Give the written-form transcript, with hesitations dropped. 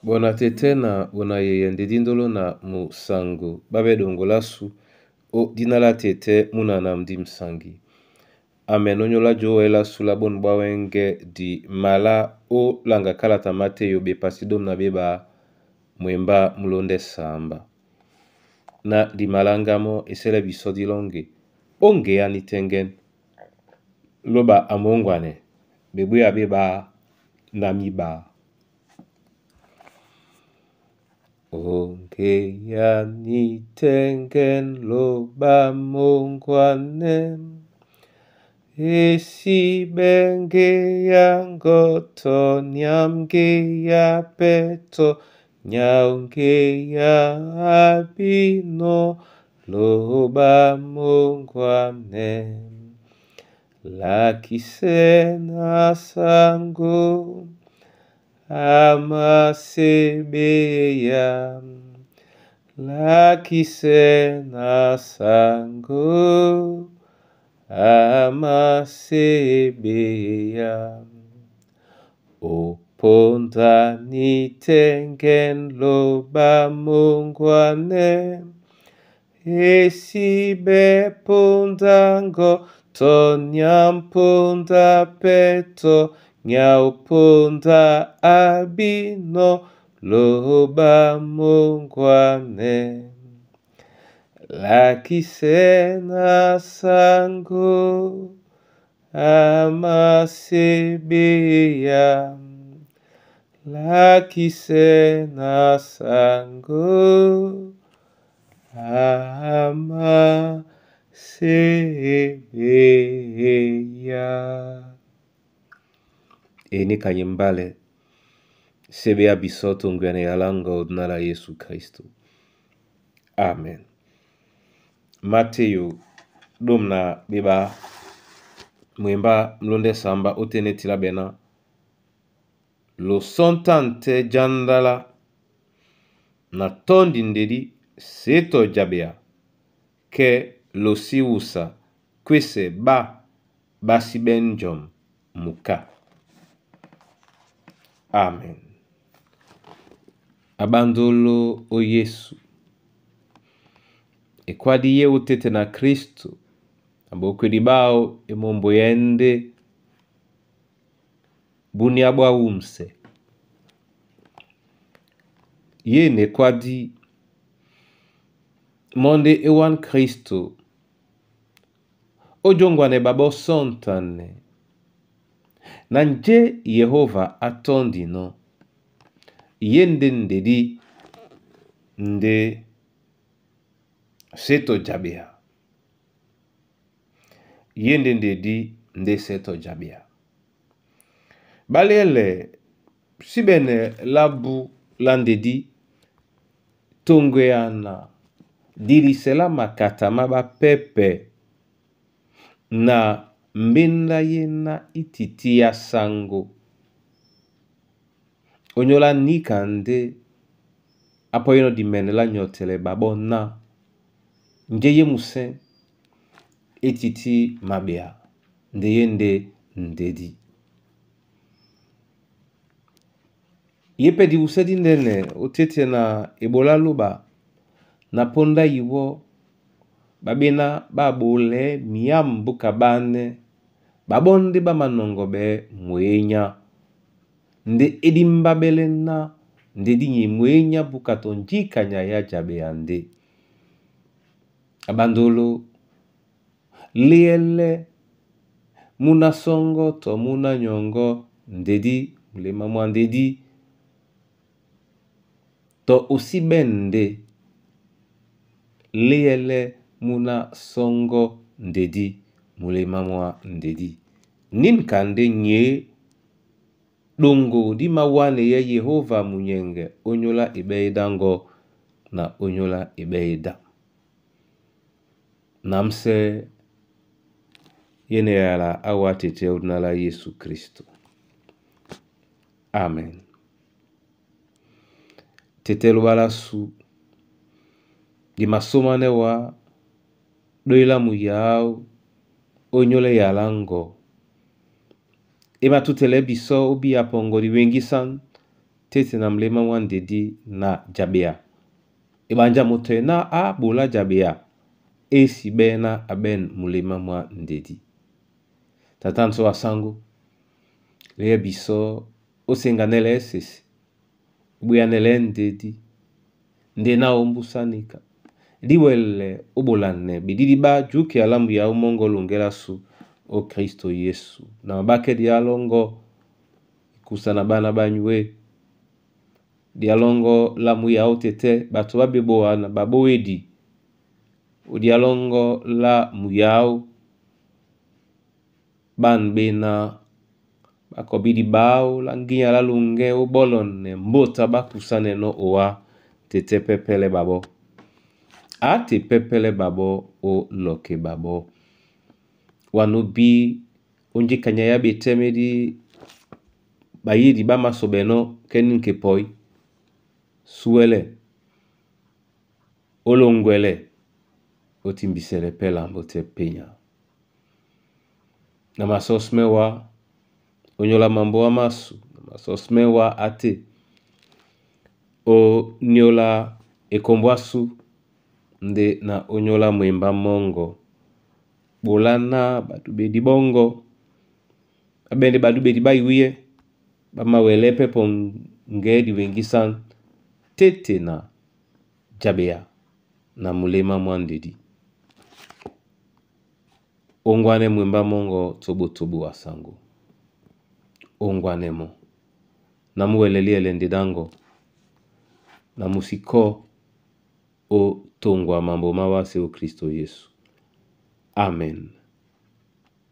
Bona tɛ́tɛ́ na bona yeye ndedi ndolo na mu sango bábɛ́ ɗoŋgo lásu ó dina lá tɛ́tɛ́ mú na namdi msangi. Amen Onyola joɔ́ lásu lá bôn bwá wɛ́ŋgɛ̄ di malá ó laŋga kalata Mateyo bepasi 12 mwembá múlóndɛ́ saambá. Na di maláŋgá mɔ́ e sɛ́lɛ́ bisɔ́ dí lɔ́ŋge ó ŋgeá ní tɛ́ŋgɛ́n lóba a mǒŋgwanɛ ɓebwéya ɓé ɓáá na míɓáá. Ó ŋgeá ní tɛ́ŋgɛn lóba mǒŋgwanɛ e síɓɛ́ ŋgeá ŋgɔtɔ nyám ŋgeá pɛ́tɔ́ nyáō ŋgeá abínɔ̄ lóba mǒŋgwanɛ lakisɛ na sango a maseɓéa lakisɛ na sango a maseɓéa. Ó póndá ní tɛ́ŋgɛn lóba mǒŋgwanɛ e síɓɛ́ póndá ŋgɔtɔ nyám póndá pɛ́tɔ́ nyáō póndá abínɔ̄ lóba mǒŋgwanɛ lakisɛ na sango a maseɓéa lakisɛ na sango a maseɓéa. Eni kanyimbale sebe ya biso tonguyana ya lango odina la Yesu Kristo. Amen. Mateyo 12 mwemba mlonde samba otene tila bena lo sontante jandala na tondi ndedi seto jabea ke lo sí wusa kwese ba ɓá síɓɛ́ njɔm muká. Amen. Abandolo ó Yesu ekwadi ye utete na Kristo na bokwedi bao emombo yende bunia bwa wumsɛ. Ye n'ekwadi mɔ́ ndé é wán Kristo ó jóŋgwanɛ ɓaɓɔ́ sɔ́ntánɛ na njé Yehóva á tɔ́ndinɔ́ ye ndé ndedí ndé sétɔ jaɓea ye ndé ndedí ndé sétɔ jaɓea. Ɓá liɛ́lɛ síɓɛnɛ lábū lá ndedí toŋgoyana dilisɛ lá makata má ɓápɛ́pɛ na mbéndá yéná í tití á sáŋgó. Ónyólá níka ndé á pɔ́yɛ́nɔ̄ dimɛnɛ lá nyɔtɛlɛ ɓaɓɔ́ ná njé yé musɛ́ é tití maɓea ndé yé ndé ndedí. Ye pɛ́ diwusɛ́ díndɛ́nɛ ó tete na eɓoló á lóɓa na póndá iwɔ́ ɓá ɓéná ɓá ɓolɛɛ́ myǎm búka ɓánɛ́ ɓaɓɔ́ ndé ɓá manɔŋgɔɓɛɛ́ mwěnyá ndé é dímbáɓɛ́lɛ́ ná ndedí nyɛ mwěnyá búka tɔ njíka nyay á jaɓea ndé. Aɓandolo léɛ́lɛ́ mú ná sɔ́ŋgɔ́ tɔ mú ná nyɔŋgɔ́ ndedí muléma mwá ndedí tɔ o síɓɛ́ ndé léɛ́lɛ́ mú ná sɔ́ŋgɔ́ ndedí muléma mwá ndedí. Nín ka ndé nyě ɗoŋgo dí mawáneyɛ́ Yehóva munyɛŋgɛ ónyólá eɓɛ́ edáŋgɔ̄ na ónyólá eɓɛ́ edá. Namsɛ́ yé na eyala á wǎ tetɛ́ ó dina lá Yesu Kristo. Amen. Tetɛ́ lóɓa lásu di masómánɛ́ wǎ ɗói lá muyáó ónyólá eyalá ŋgɔ. E matútɛlɛɛ́ bisɔ́ ó bíya pɔŋgɔ di weŋgísán. Tete na mulema mwa ndedi na djabea. Ebanja moto ena a bola djabea esi bena aben mulema mwa ndedi. Tata nso asango leya biso osenganele esese obuyanele ndedi nde na ombusanika liwele obolane bididi ba juke alamu ya omongo longela su o Kristo Yesu na mabake dialongo kusana bana banywe dialongo lamu ya otete bato babeboa na babowedi odialongo la muyao ban bena bakobidi bao la nginya la lunge obolone mbota bakusane no owa tete pepele babo ate pepele babo o loke babo wanobi onjikanya ya betemedi bayidi bamasobeno keninke poi suele olongwele otimbisele pelambo te penya na masosmewa onyola mambo wa masu na masosmewa ate onyola ekombwasu nde na onyola mwemba mongo bolana batu bedi bongo abende badu bedi baiwiye bamawele pepo ngedi wengisan tete na djabea na mulema mwa ndedi ongwane mwemba mongo tobotobo wasango ongwane mo na muweleli elende dango na musiko o tongwa mambo mawase o Kristo Yesu. Amen.